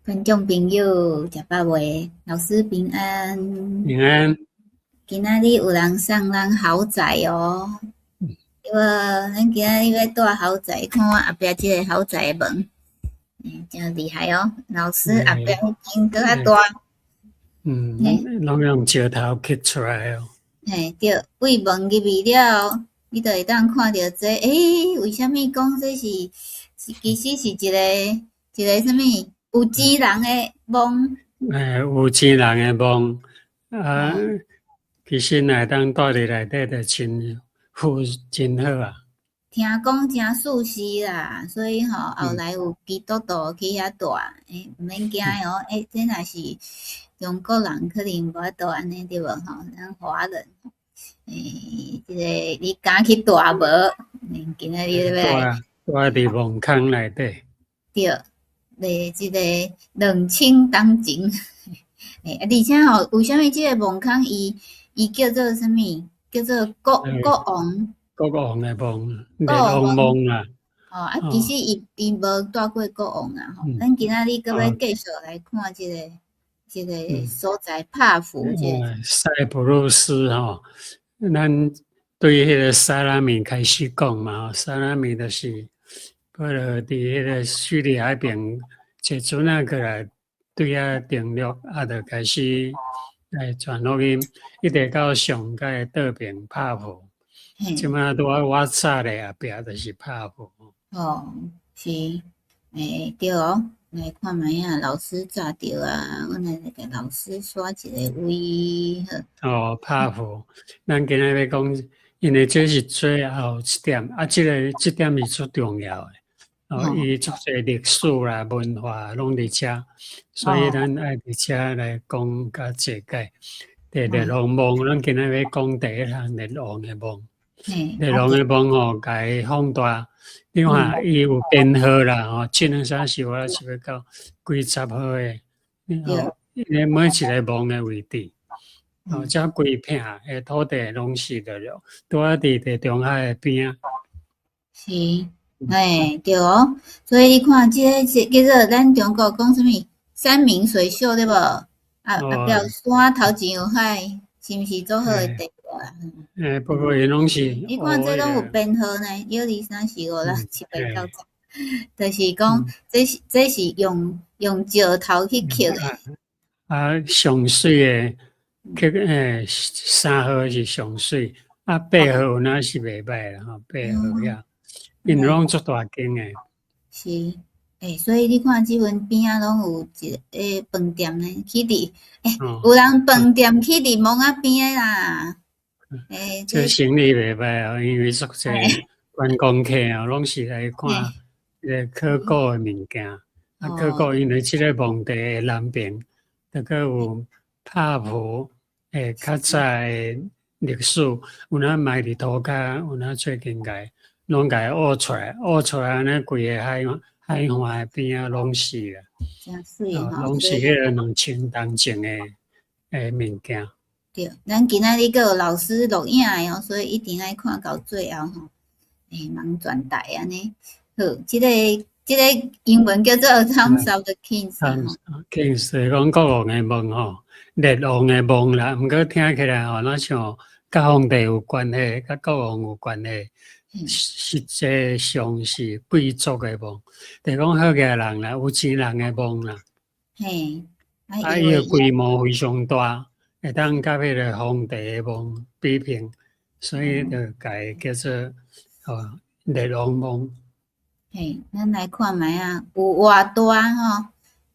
觀眾朋友，食飽未？老師平安。平安。今仔日有人送咱豪宅哦。對無？咱今仔日欲蹛豪宅，看我後壁這個豪宅的門，誠厲害哦。老師後壁彼間閣較大。嗯，攏用石頭刻出來哦。嘿，對，對門入去了後，你就會當看著這，為啥物講這是，其實是一個啥物？有錢人的夢。欸，有錢人的夢啊，其實若會當蹛佇內底，就真好，真好啊。聽講誠舒適啦，所以吼後來有基督徒去遐蹛，欸，毋免驚哦，欸，這若是中國人可能無法度按呢對無吼？咱華人，欸，這個你敢去蹛無？今仔日欲來蹛佇墓空內底。對。咧，這個2000冬前，欸，啊，而且吼，為啥物這個墓空伊叫做啥物？叫做國王？國王的墓，列王墓啦。哦，啊，其實伊無蹛過國王啊吼。咱今仔日閣欲繼續來看這個所在帕福這個。塞浦路斯吼，咱對彼個薩拉米開始講嘛，薩拉米就是。保羅佇彼個敘利亞彼邊坐船仔過來，對遐登陸，啊，就開始來傳福音，一直到上蓋倒爿帕福。這擺拄仔我早咧後壁就是帕福。哦，是，欸，對哦，來看覓仔，老師炸著啊，阮來共老師刷一個位好。哦，帕福，咱今仔欲講，因為這是最後一點，啊，這個這點是足重要的。哦，伊足濟歷史啦、文化攏佇遮，所以咱愛佇遮來講較濟解。佇列王墓，咱今仔欲講第一項列王的墓。列王的墓吼，共伊放大，你看伊有編號啦，吼，七兩三四五六七八九，幾十號的，吼，伊每一個墓的位置，哦，這規片的土地攏是著了，拄仔佇地中海的邊仔。是，嘿，對哦，所以你看，這個是叫做咱中國講啥物山明水秀對無？啊，後壁有山，頭前有海，是毋是足好的地啊？欸，不過伊攏是。你看這攏有編號呢，一、二、三、四、五、六、七、八、九、十，就是講這是用石頭去刻的。啊，上媠的，刻欸，3號是上媠，啊，8號有哪是袂䆀啦吼，8號遐。𪜶攏足大間的。是，欸，所以你看，這陣邊仔攏有一個飯店呢，起佇，欸，有人飯店起佇墓仔邊的啦。欸，這生意袂䆀哦，因為足濟觀光客哦，攏是來看彼個考古的物件。啊，考古因為這個墓地的南邊，著閣有帕福的較早的歷史，有哪埋佇塗跤，有哪最近共攏共伊挖出來，挖出來按呢，規个海岸的邊仔攏是啦，攏是彼個2000冬前的物件。對，咱今仔日閣有老師錄影的哦，所以一定愛看到最後吼。欸，茫轉台按呢。好，這個英文叫做 Tombs of the Kings。 Kings 是講國王的墓吼，列王的墓啦。毋過聽起來吼，若像佮皇帝有關係，佮國王有關係。實際上是貴族的墓，就是講好額人啦，有錢人的墓啦。嘿，啊，伊的規模非常大，會當佮彼個皇帝的墓比拼，所以就共伊叫做哦列王墓。嘿，咱來看覓仔，有偌大吼？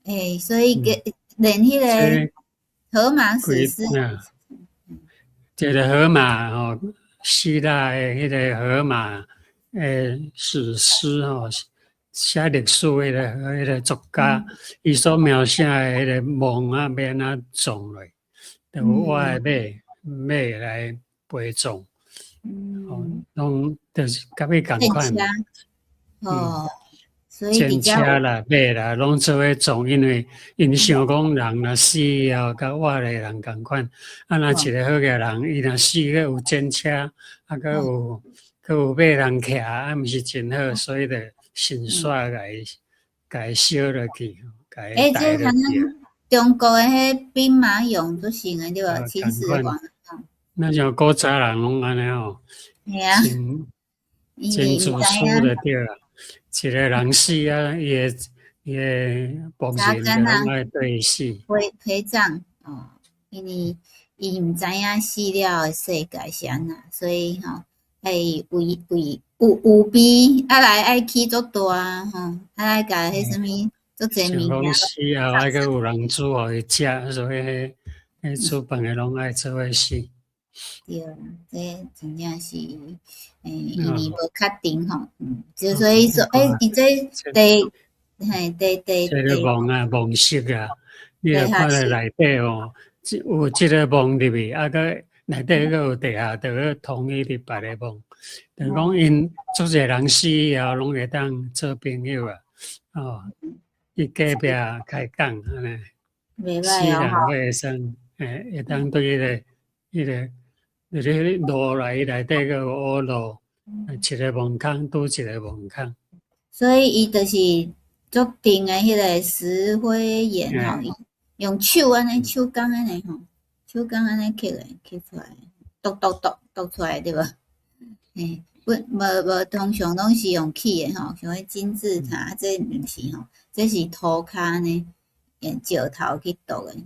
欸，所以叫連彼個荷馬史詩。這個荷馬吼。希臘的彼個荷馬的史詩吼，寫歷史彼個作家，伊所描寫的彼個墓啊，欲按怎葬落，就有活的馬來陪葬，哦，攏就是佮彼仝款。哦，所以戰車啦、馬啦，攏做伙葬，因為𪜶想講人若死以後，佮活的人仝款。啊，若一個好額人，伊若死閣有戰車，啊，閣有馬人騎，啊，毋是真好，所以就順紲共伊燒落去，共共伊欸，抬這落去。敢若中國的彼兵馬俑做成的對無？秦始皇。若像古早人攏按呢吼，嘿啊，真真自私就對啊。一個人死啊，伊的僕人就攏愛綴伊死。陪葬哦，因為伊毋知影死了的世界是按怎，所以吼愛為為有有備，啊來愛起足大吼，啊來共彼啥物足濟物件。想講死後愛閣有人煮予伊食，所以彼煮飯的攏愛做伙死。對，這真正是，因為無確定吼，就所以說，伊這地，嘿，地地。這个墓啊，墓室啊，你若看咧內底哦，有這个墓入去，啊閣內底閣有地下道去通去佇別个墓，等於講𪜶足濟人死以後，攏會當做朋友啊，哦，去隔壁開講按呢，死人會使，會當對彼个。就是路來內底閣有烏路，一个墓空拄一个墓空。所以伊就是足甜的彼个石灰岩吼，用手按呢手工按呢吼，手工按呢刻的刻出來，篤篤篤篤出來對無？不無無通常攏是用起的吼，像彼金字塔，這毋是吼，這是塗跤呢，用石頭去篤的。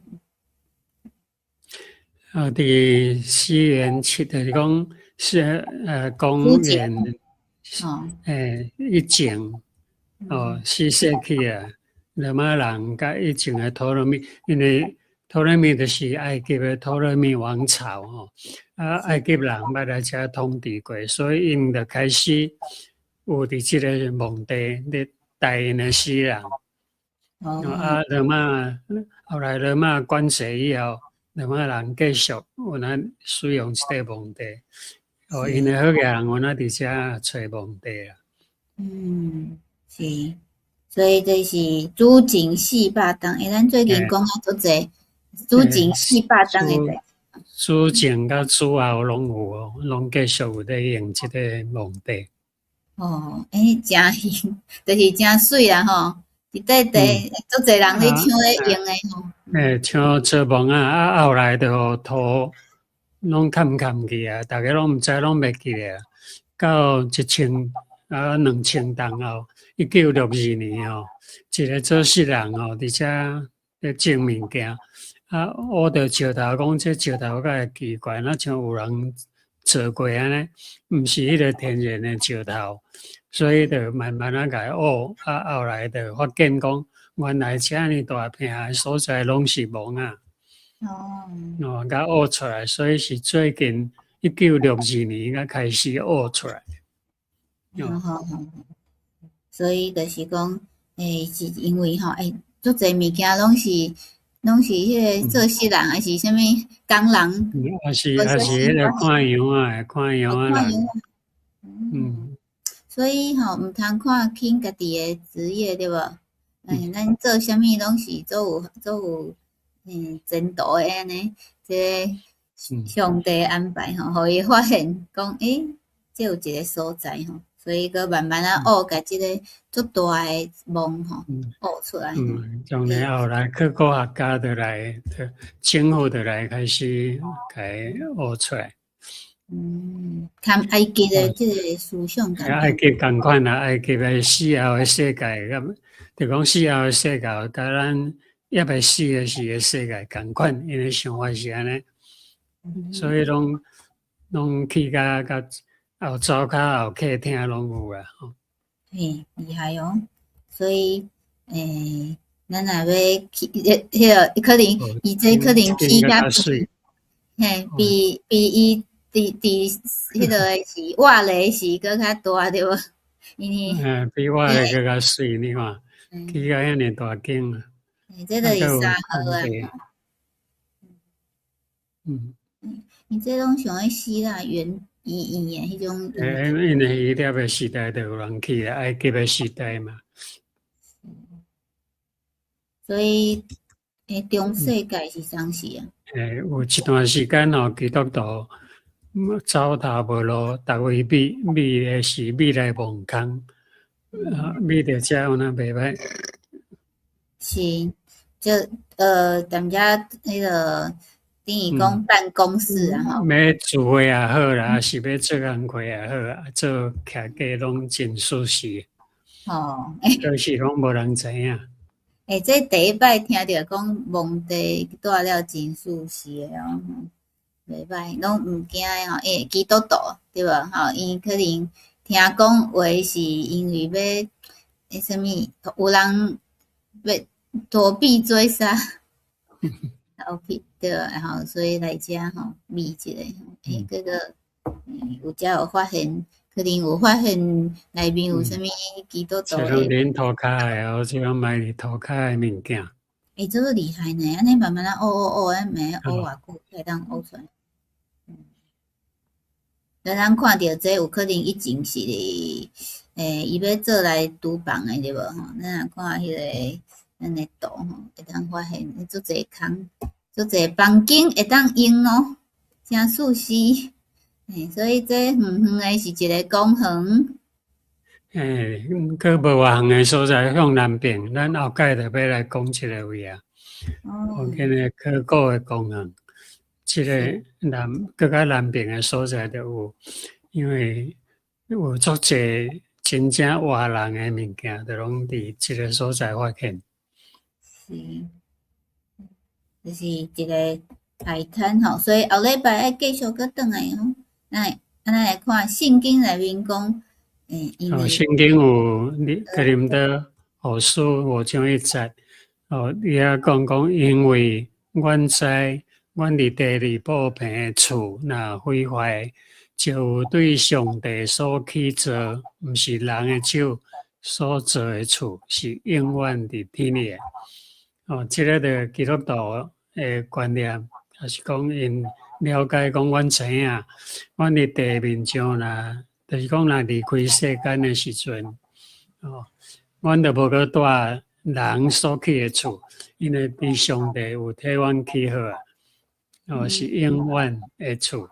啊，佇西元七，就是講是公元，以前哦，4世紀啊，羅馬人佮以前的托勒密，因為托勒密就是埃及的托勒密王朝吼，啊，埃及人捌來遮統治過，所以𪜶就開始有佇這个墓地咧抬𪜶的死人。啊，羅馬後來羅馬管制以後，羅馬人繼續有那使用這个墓地，哦，𪜶的好額人有那佇遮揣墓地啊。嗯，是，所以這是主前400冬，咱最近講啊足濟，主前四百冬的代。主前佮主後攏有哦，攏繼續有咧用這个墓地。哦，誠興，就是誠媠啦吼。佇底底足濟人咧搶咧用的吼。搶做墓仔，啊後來就土攏崁崁去啊，逐家攏毋知，攏袂記咧。到1000啊2000冬後，1962年吼，一个做穡人吼，佇遮咧種物件，啊，挖著石頭，講這石頭敢會奇怪，若像有人做過按呢，毋是彼个天然的石頭，所以就慢慢仔共伊挖，啊，後來就發現講，原來遮爾大片的所在攏是墓仔。哦，共挖出來，所以是最近1962年才開始挖出來。好好好，所以就是講，是因為吼，足濟物件攏是彼個做穡人，還是啥物工人？還是彼个看羊仔的，看羊仔人。所以吼，毋通看輕家己的職業對無？咱做啥物攏是足有前途的按呢，這个上帝安排吼，予伊發現講，這有一个所在吼，所以閣慢慢仔挖共這个足大的墓吼挖出來。嗯，從然後來考古學家就來，政府就來開始共伊挖出來。嗯，含埃及的這个思想。埃及仝款啊，埃及的死後的世界，佮就講死後的世界，佮咱猶未死的時的世界仝款，𪜶的想法是按呢，所以攏去甲佮後灶跤後客廳攏有啊。嘿，厲害哦！所以，咱若欲去，彼个可能伊這可能起較媠，嘿，比伊佇彼个的時活的時閣較大對無？因為比活的閣較媠，你看，起甲遐爾大間啊！這就是沙盒啊。伊這攏像彼希臘圓圓圓的彼種。因為希臘的時代就有人去啊，埃及的時代嘛。所以，中世界是啥時啊？有一段時間吼，基督徒走投無路，逐位覕覕的是覕來墓空，啊，覕佇遮有哪袂䆀。是，就踮遮彼个等於講辦公室啊吼。欲聚會也好啦，抑是欲做工課也好，啊，做徛家攏真舒適。就是攏無人知影。欸，這第一擺聽著講墓地住了真舒適的哦，袂歹，攏毋驚的吼，欸，基督徒對無吼？𪜶可能聽講話是因為欲欸啥物，有人欲躲避追殺，逃避對，吼，所以來遮吼覕一下，欸，結果有遮有發現，可能有發現內面有啥物基督徒的。這攏佇塗跤的哦，這攏埋佇塗跤的物件。欸，這個厲害呢！按呢慢慢仔挖挖挖，按慢慢挖偌久才會當挖出來。咱咱看著這有可能以前是欸，伊欲做來廚房的對無吼？咱若看彼个咱的圖吼，會當發現足濟空，足濟房間會當用哦，誠舒適。欸，所以這遠遠的是一个公園。欸，閣無偌遠的所在向南邊，咱後蓋就欲來講這个位啊。哦。今日考古的公園，這个南閣較南邊的所在就有，因為有足濟真正活人的物件，就攏佇這个所在發現。是，就是一个海灘吼，所以後禮拜愛繼續閣轉來哦。咱啊，咱來看聖經內面講，欸，因為聖經有哥林多後書五章一節，哦，伊遐講講，因為阮知，阮佇地裡布棚的厝若毀壞，就有對上帝所起造，毋是人的手所造的厝，是永遠佇天裡的。哦，這个就基督徒的觀念，也是講𪜶了解講，阮知影，阮佇地面上若，就是講若離開世間的時陣，哦，阮就無閣蹛人所起的厝，因為佇上帝有替阮起好啊，哦，是永遠的厝，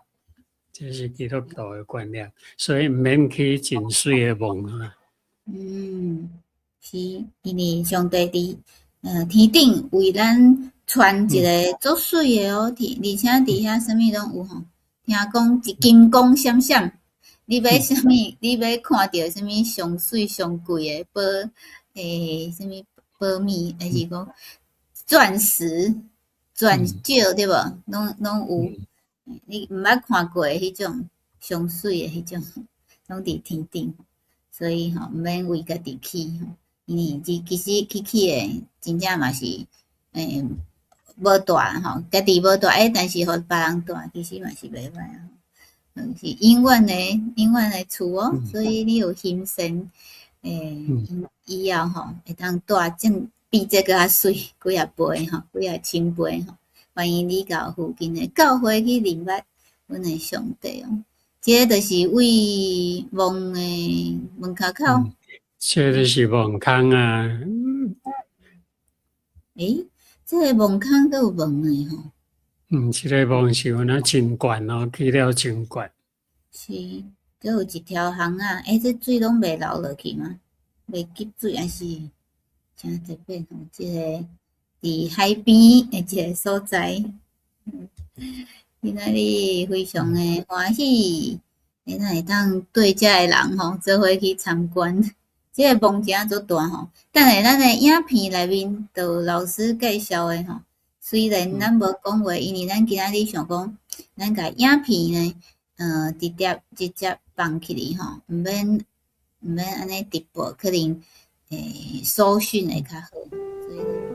這是基督徒的觀念，所以毋免起真媠的墓啊。嗯，是，因為上帝佇天頂為咱傳一个足媠的哦，天，而且佇遐啥物攏有吼。聽講一金光閃閃，你欲啥物？你欲看著啥物上媠上貴的寶？欸，啥物寶物？還是講鑽石、鑽石對無？攏攏有。你毋捌看過的彼種上媠的彼種，攏佇天頂。所以吼，毋免為家己起吼，因為這其實去起的真正嘛是欸無蹛吼，家己無蹛，欸，但是予別人蹛，其實嘛是袂歹啊。是永遠的、永遠的厝哦，所以你有欣羨，欸，以後吼會當蹛正比這閣較媠幾仔倍吼，幾仔千倍吼。歡迎你到附近的教會去認捌阮的上帝哦。這个就是對墓的門跤口。這就是墓空啊。欸，這个墓空閣有門的吼。嗯，這个墓是有哪真懸哦，起了真懸。是，閣有一條巷仔，欸，這水攏袂流落去嗎？袂積水，還是誠特別吼？這个佇海邊的一个所在。今仔日非常的歡喜，會咱會當綴遮的人吼，做伙去參觀。這个墓真足大吼，等下咱的影片內面就有老師介紹的吼。雖然咱無講話，因為咱今仔日想講，咱共影片呢，直接直接放起來吼，毋免毋免按呢直播，可能欸搜尋會較好。所以。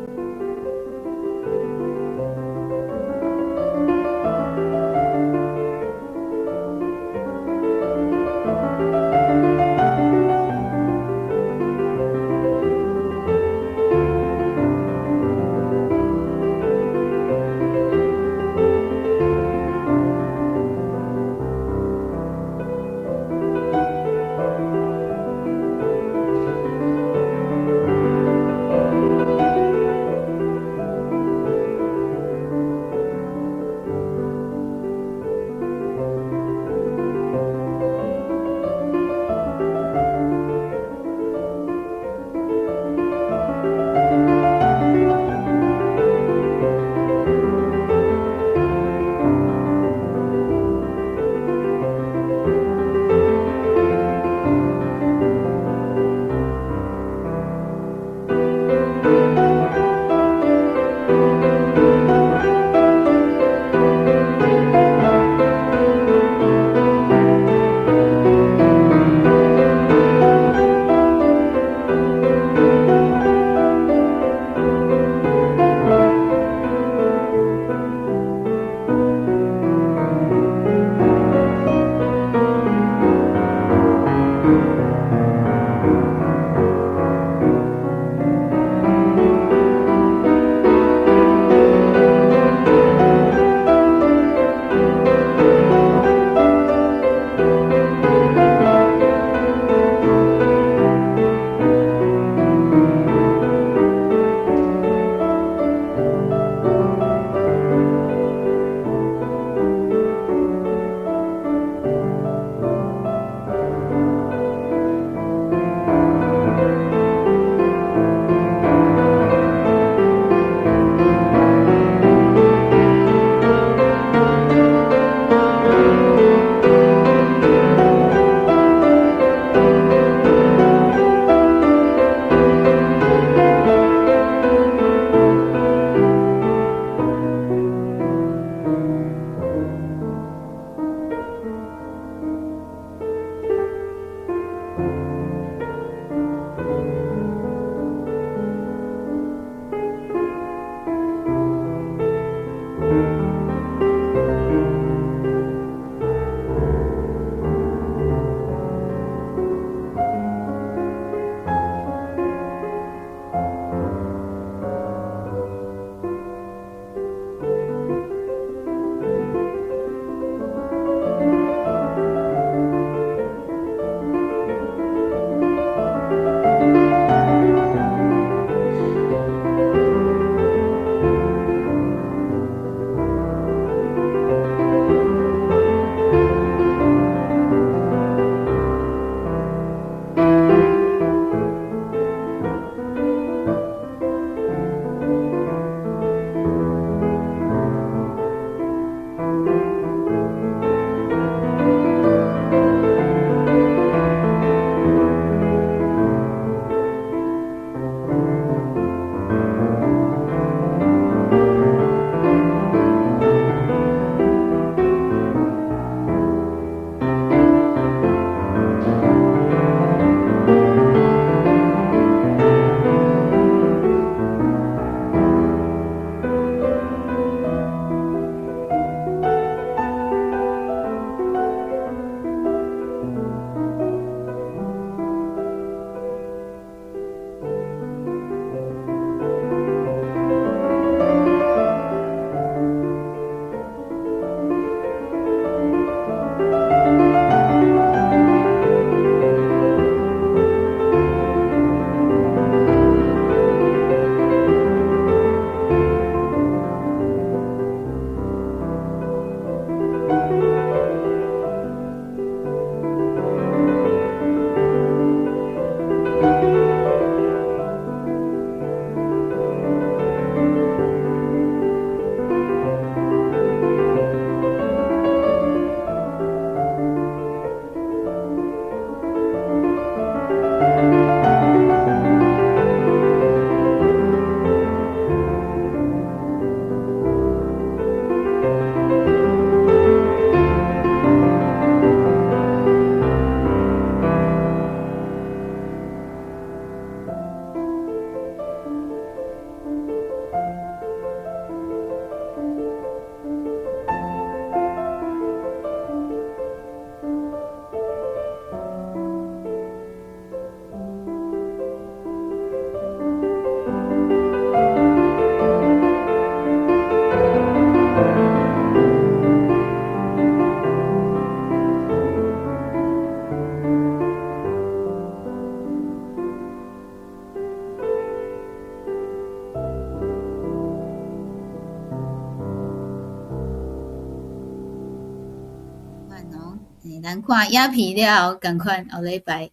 咱看影片了後，仝款後禮拜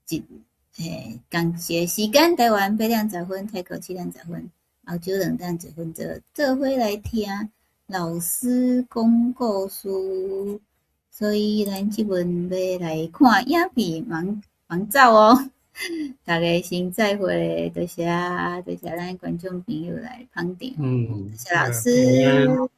一仝一个時間，台灣8點10分，泰國7點10分，澳洲2點1分，做伙來聽老師講故事。所以咱這陣欲來看影片，忙忙走哦。大家先再會，多謝多謝咱觀眾朋友來捧場。多謝老師。